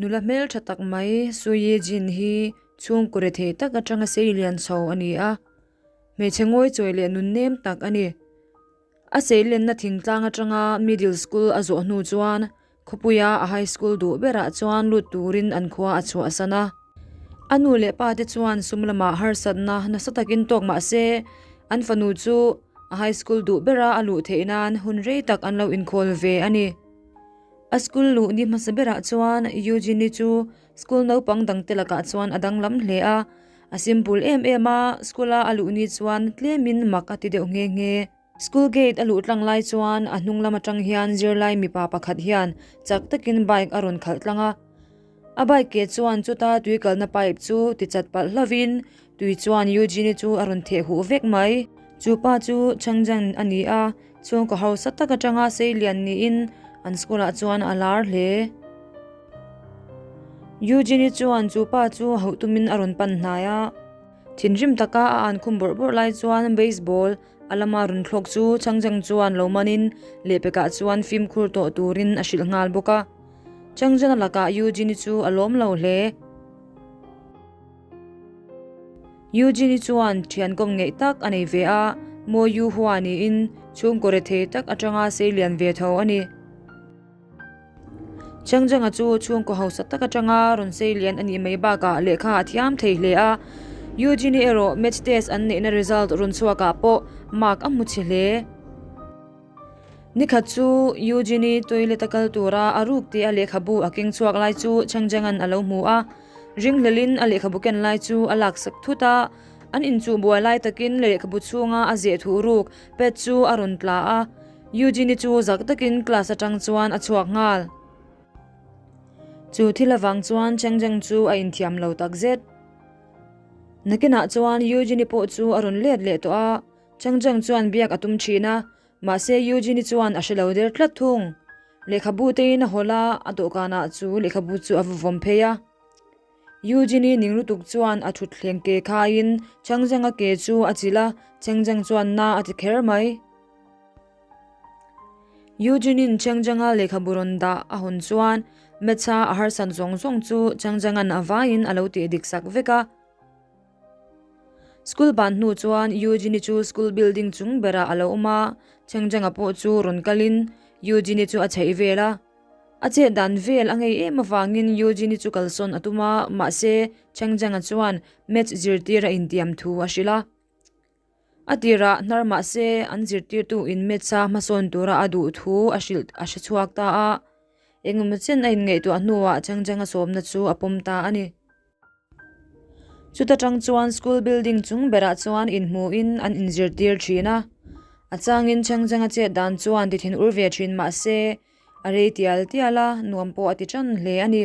Nula hmeltha tak mai Su Yi Jin hi chhungkaw rethei tak atanga sei lian chho a ni a, hmeichhe ngawichawi leh nunnem tak a ni. A seilenna thingtlang atanga middle school a zawh hnu chuan khawpuia a high school duh berah chuan lut turin an khua a chhuahsan a. A nu leh pa te chuan sum lamah harsatna nasa takin tawk mah se an fanu chu a high school duh bera a luh theih nan hun rei tak an lo inkhawl ve a ni. A school luh ni hmasa berah chuan Eugenie chu school naupang dangte lakah chuan a danglam hle a, a simple em em a, school a a luh ni chuan tlemin mak a ti deuh nghe nghe. School gate a luh tlang lai chuan a hnung lam atang hian zirlai mipa pakhat hian chak takin bike a rawn khalh tlang a. A bike ke chuan chuta tui kalna pipe chu ti chat palh hlovin tui chuan Eugenie chu a rawn theh huh vek mai. Chu pa chu Changjan a ni a, chhungkaw hausa tak atanga sei lian niin an school ah chuan a lar hle. Eugenie chuan chu pa chu hauh tumin a rawn pan hnai a. Thinrim taka a an khum bawrh bawrh lai chuan baseball a lama rawn thlawk chu Changchang chuan lo manin lehpekah chuan fimkhur tawh turin a hrilh nghal bawk a. Changchana lakah Eugene-i chu a lawm lo hle. Eugene-i chuan thian kawm ngeih tak a nei ve a, Mo Yu-hua niin chhungkaw rethei tak atanga sei lian ve tho a ni. Changchanga chu chhungkaw hausa tak atanga rawn sei lian a nih mai bakah lehkha a thiam thei hle a, Eugene erawh maths test an neihna result rawn chhuakah pawh mark a hmu chhe hle. Nikhat chu Eugene toilet a kal tura a ruk tih a lehkhabu a keng chhuak lai chu Changchanga'n a lo hmu a, ringhlelin a lehkhabu ken lai chu a laksak thut a, an inchuh buai lai takin lehkhabu chhunga a zeh thuh ruk pad chu a rawn tla a. Eugene-i chu zak takin class atang chuan a chhuak nghal. Chu thil avang chuan Cheng Cheng chu a inthiam lo tak zet. Nakinah chuan Eugene-i pawh chu a rawn let leh tawh a, Cheng Cheng chuan biak a tum thin a, mahse Eugene-i chuan a hre lo der tlat thung. Lehkhabu tein a hawl a, a dawhkanah chu lehkhabu chu a va vawm phei a. Eugene-i ning lutuk chuan a thutthleng ke khaiin Cheng Cheng-a ke chu a chilh a, Cheng Cheng chuan na a ti kher mai. Eugene-in Chengchanga lehkhabu rawn dah a hawn chuan Maths-a a harsat zawng zawng chu Chengchanga'n a vaiin a lo tih dik sak vek a. School ban hnu chuan Eugene-i chu school building chung berah a lo awm a, Chengchanga pawh chu rawn kalin Eugene-i chu a chheih vel a. A chet dan vel a ngei em avangin Eugene-i chu kalsawn a tum a, mahse Chengchanga chuan Maths zirtir a intiam thu a hrilh a. A tirah hnar mah se an zirtirtu in Maths-a hmasawn tura a duh thu a hrilh a hre chhuak ta a, engemaw chen a inngaihtuah hnuah Changchanga sawmna chu a pawm ta a ni. Chuta tang chuan school building chung berah chuan inhmuhin an inzirtir thin a, a changin Changchanga chet dan chuan ti thin ur ve thin mah se a rei tial tial a, nuam pawh a ti tan hle a ni.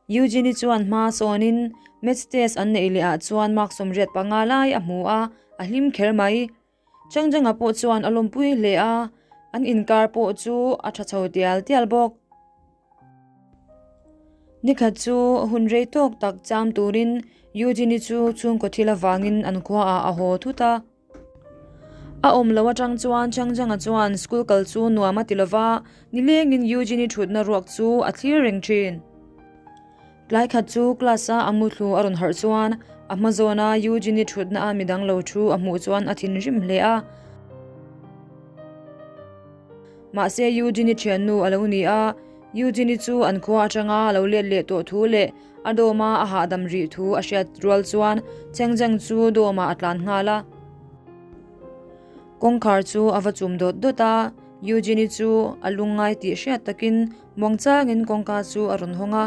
Eugenie chuan hma sawnin maths test an neih leh ah chuan mark 85 lai a hmu a, a hlim kher mai. Changchanga pawh chuan a lawmpui hle a, an inkar pawh chu a tha chho tial tial bawk. Nikhat chu hun rei tawk tak cham turin Eugenie chu chhungkaw thil avangin an khuaah a haw thut a. A awm lo atang chuan Changchanga chuan school kal chu nuam a ti lova, nilengin Eugene-i thutna ruak chu a thlir reng thin. Tlai khat chu class-a a muthlu a rawn harh chuan a hma zawna Eugene-i thutna a midang lo thu a hmuh chuan a thinrim hle a. Mahse Eugene-i thiannu a lo ni a, Eugene-i chu an khua atanga a lo let leh tawh thu leh A dawma a hahdam rih thu a hriat rual chuan Chengcheng chu dawmah a tlan nghal a. Kawngkhar chu a va chum dawt dawt a, Eugene-i chu a lungngai tih hriat takin muangchangin kawngka chu a rawn hawng a.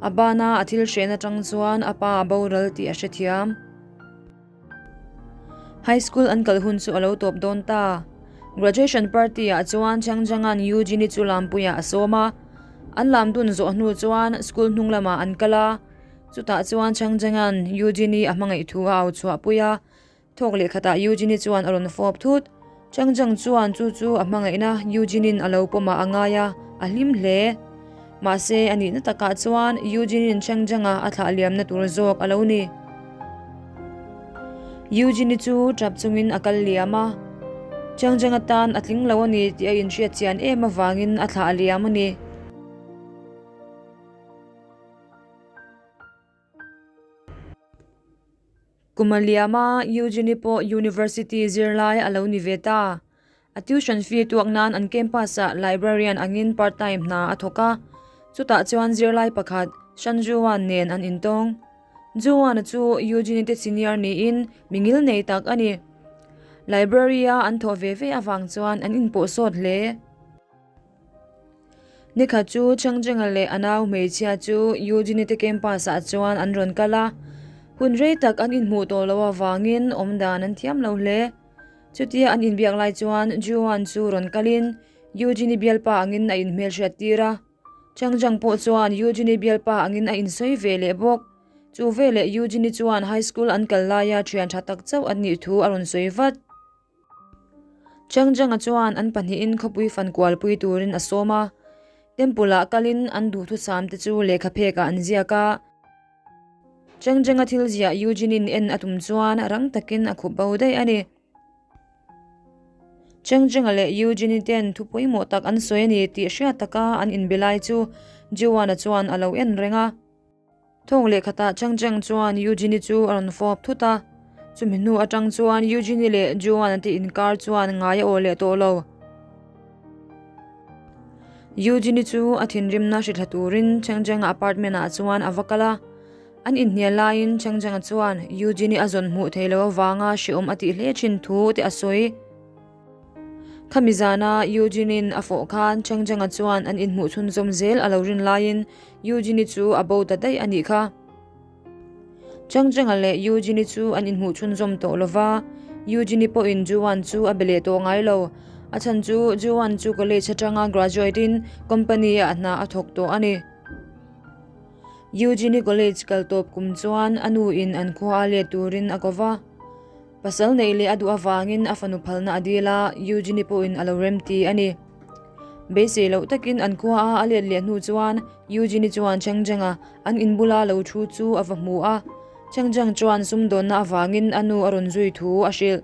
A bana a thil hren atang chuan a pa a boral tih a hrethiam. High school an kal hun chu a lo tawp dawn ta. Graduation party ah chuan Changchanga'n Eugene-i chu lampuiah a sawm a. An lam dun zawh hnu chuan school hnung lamah an kal a. Chutah chuan Changchanga'n Eugene-i a hmangaih thu a au chhuah pui a. Thawk leh khatah Eugene-i chuan a rawn fawp thut. Changchang chuan chu chu a hmangaihna Eugene-in a lo pawmah a ngai a, a hlim hle. Mahse, a nihna takah chuan Eugene-in Changchanga a thlah liamna tur zawk a lo ni. Eugene-i chu tap chungin a kal liam a, Changchanga tan a tling lo a ni tih a inhriat chian em avangin a thlah liam a ni. Kum a liam a, Eugenie pawh University zirlai a lo ni ve ta. A tuition fee tuak nan an campus-ah librarian angin part time hna a thawk a. Chutah chuan zirlai pakhat, Shan Juan nen an intawng. Juan-a chu Eugenie te senior niin mi ngil nei tak a ni. Library-a an thawh ve ve avang chuan an inpawh sawt hle. Nikhat chu Changchenga leh a nau hmeichhia chu Eugenie te campus-ah chuan an rawn kal a. Hun rei tak an inhmuh tawh loh avangin awmdan an thiam lo hle. Chutia an inbiak lai chuan Juan chu rawn kalin Eugenie bialpa angin a inhmelhriat tir a. Changchang pawh chuan Eugenie bialpa angin a insawi ve leh bawk. Chu veleh Eugenie chuan high school an kal laia thian tha tak chauh an nih thu a rawn sawi vat. Changchanga chuan an pahnihin khawpui fan kualpui turin a sawm a. Temple ah kalin an duhthusam te chu lehkha phekah an ziak a. Changchanga thil ziah Eugenie-in en a tum chuan rang takin a khup bo daih a ni. Chengchenga leh Eugenie ten thu pawimawh tak an sawi a ni tih hriat taka an inbe lai chu Joanna chuan a lo en reng a. Thawng leh khatah Chengcheng chuan Eugenie chu a rawn fawp thut a. Chumi hnu atang chuan Eugenie leh Joanna te inkar chuan ngai a aw leh tawh lo. Eugenie chu a thinrimna hrithla turin Chengchenga apartment ah chuan a va kal a. An inhnial laiin Chengchenga chuan Eugenie a zawn hmuh theih loh avanga hreawm a tih hle thin thu te a sawi. Khami zana Eugenie-in a fawh khan Chengchenga chuan an inhmuh chhunzawm zel a lo rin laiin Eugenie chu a bo ta daih a nih kha. Chengchenga leh Eugenie chu an inhmuh chhunzawm tawh lo va, Eugenie pawhin Juan chu a be leh tawh ngai lo. A chhan chu Juan chu college atanga graduate-in company-ah hna a thawk tawh a ni. Eugenie College kal tawp kum chuan a nu in an khua a let turin a ko va. Pasal neih leh a duh avangin a fanu phalna a dil a, Eugenie pawhin a lo remti a ni. Beisei loh takin an khua a a let leh hnu chuan Eugenie chuan Chengcheng-a an in bula lo thu chu a va hmu a. Chengcheng chuan sumdawnna avangin a nu a rawn zui thu a hrilh.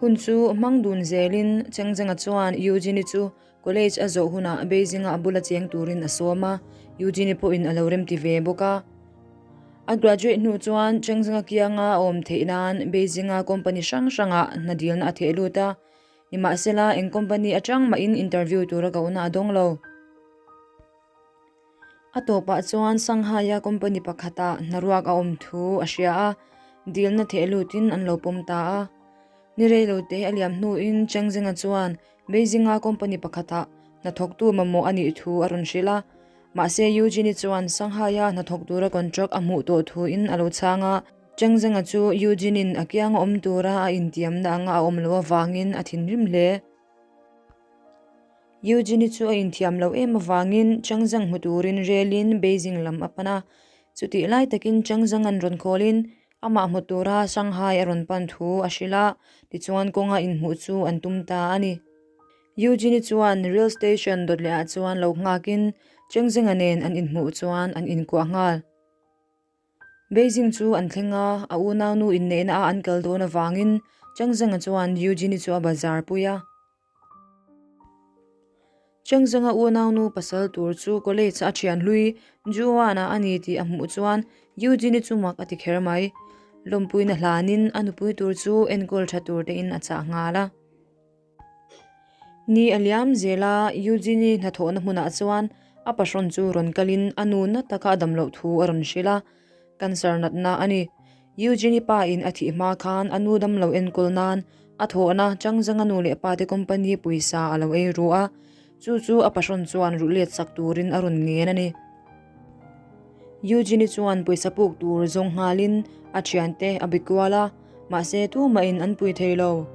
Hun chu hmang dun zelin Chengchenga chuan Eugenie chu College a zawh hunah Beijing-a a bula cheng turin a sawm a, Eugenie pawhin a lo remti ve bawk a. A graduate hnu chuan Chengchenga kianga a awm theih nan Beijing-a company hrang hrangah hna dilna a theh lut a, nimahsela eng company atang mahin interview tura kohna a dawng lo. A tawpah chuan Shanghai-a company pakhatah hnaruak a awm thu a hria a, dilna theh lutin an lo pawm ta a. Ni reilote a liam hnuin Chengzhenga chuan Beijing-a company pakhatah hnathawktu mamawh a nih thu a rawn hrilh a. Mahse Eugene-i chuan Shanghai-a hnathawk tura contract a hmuh tawh thuin a lo chhang a. Chengzhenga chu Eugene-in a kianga awm tura a intiamna anga a awm loh avangin a thinrim hle. Eugene-i chu a inthiam loh em avangin Changzang hmu turin relin Beijing lam a pan a. Chutih lai takin Changzang an rawn khawlin amah hmu tura Shanghai a rawn pan thu a hrilh a, tichuan kawnga inhmuh chu an tum ta a ni. Eugene-i chuan rail station dawt lehah chuan lo nghakin Changzanga nen an inhmuh chuan an inkuah nghal. Beijing chu an thleng a, a unaunu inneihna a an kal dawn avangin Changzanga chuan Eugene-i chu a bazar pui a. Chengzanga unaunu pasal tur chu college a thian hlui Juan-a a ni tih a hmuh chuan Eugene-i chu mak a ti kher mai. Lawmpuina hlanin a nupui tur chu enkawl tha tur tein a chah nghal a. Ni a liam zel a, Eugene-i hnathawhna hmunah chuan a pahrawn chu rawn kalin a nu na taka a dam loh thu a rawn hrilh a, cancer natna a ni. Eugenie pa in a thih hma khan a nu damlo enkawl nan a thawhna Changzanga nu leh pa te company pawisa a lo ei ru a, chu chu a pahrawn chuan ruh let sak turin a rawn ngen a ni. Eugenie chuan pawisa puk tur zawng nghalin a thiante a be kual a, mahse tumahin an pui thei lo.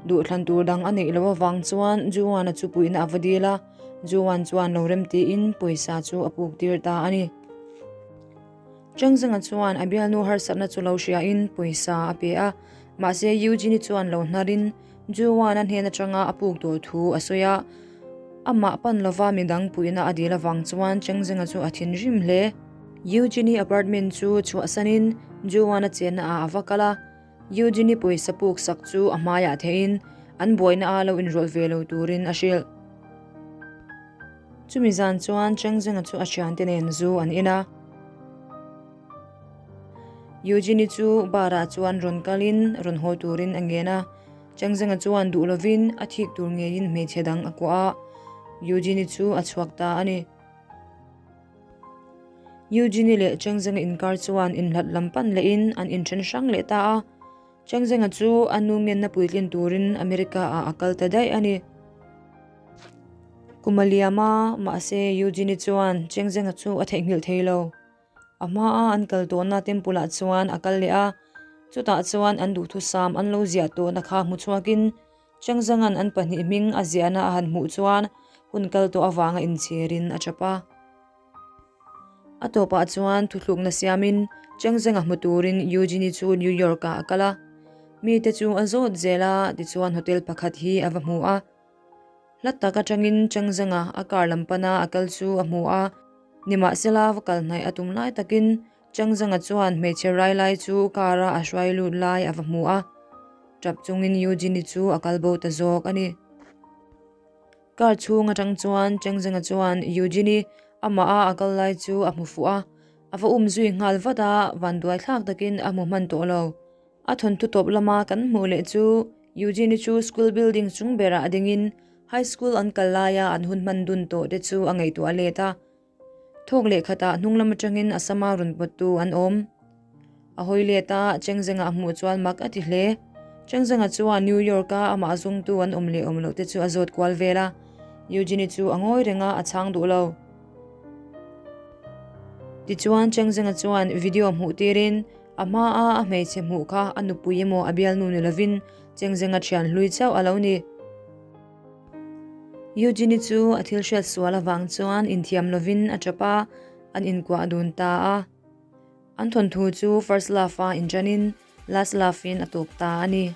Duhthlan tur dang a neih loh avang chuan Juan-a chu puihna a va dil a, Juan chuan lo rem tiin pawisa chu a puk tir ta a ni. Changzanga chuan a bialnu harsatna chu lo hriain pawisa a pe a, mahse Eugenie chuan lo hnarin Juan-a hnen atanga a puk tawh thu a sawi a. Amah pan lova midang puihna a dil avang chuan Changzanga chu a thinrim hle. Eugenie apartment chu chhuahsanin Juan-a chenna ah a va kal a, Eugenie pawisa puk sak chu a hmaiah theihin an buaina a lo inrawlh ve lo turin a hrilh. Chumi zan chuan Chengzenga chu a thiante nen zu an in a. Eugene-i chu bar-ah chuan rawn kalin rawn haw turin a ngen a. Changzenga chuan duh lovin a thik tur ngeiin hmeichhe dang a kuah a, Eugene-i chu a chhuak ta a ni. Eugene-i leh Changzenga inkar chuan inhlat lam pan lehin an inthen hrang leh ta a. Changzenga chu a nu ngenna puitlin turin America-ah a kal ta daih a ni. Kum a liam a, mahse Eugene-i chuan Changzenga chu a theihnghilh thei lo. A hmaa an kal tawhna temple ah chuan a kal leh a, chutah chuan an duhthusam an lo ziah tawhna kha hmu chhuakin Changzangan an pahnih hming a ziahna a han hmuh chuan hun kal tawh avanga inchhirin a tap a. A tawpah chuan thuthlukna siamin Changzanga hmu turin Eugene-i chu New York-ah a kal a, mite chu a zawt zel a, tichuan hotel pakhat hi a va hmu a. Hla tak atangin Changzanga a car lam pana a kal chu a hmu a, nimahsela va kal hnaih a tum lai takin Changzanga chuan hmeichhe rai lai chu car a a hruai lut lai a va hmu a, tap chungin Eugene-i chu a kal bo ta zawk a ni. Car chhung atang chuan Changzanga chuan Eugene-i amah a a kal lai chu a hmu fuh a, a va um zui nghal vat a, vanduai thlak takin a hmu hman tawh lo. A thawnthu tawp lama kan hmuh leh chu Eugene-i chu school building chung berah dingin high school an kal laia an hun hman dun tawh te chu a ngaihtuah let a. Thawk leh khatah hnung lam atangin a sama rawn pawttu an awm. A hawi let a, Chengzenga a hmuh chuan mak a ti hle. Chengzenga chuan New York-a amah zawngtu an awm leh awm loh te chu a zawt kual vel a. Eugene-i chu a ngawi reng a, a chhang duh lo. Tichuan Chengzenga chuan video hmuh tirin A hmaa a hmeichhe hmuh kha a nupui emaw a bialnu ni lovin Chengzenga thian hlui chauh a lo ni. Eugene-i chu a thil hriat sual avang chuan inthiam lovin a tap a, an inkuah dun ta a. An thawnthu chu first love-a inṭanin last love-in a tawp ta a ni.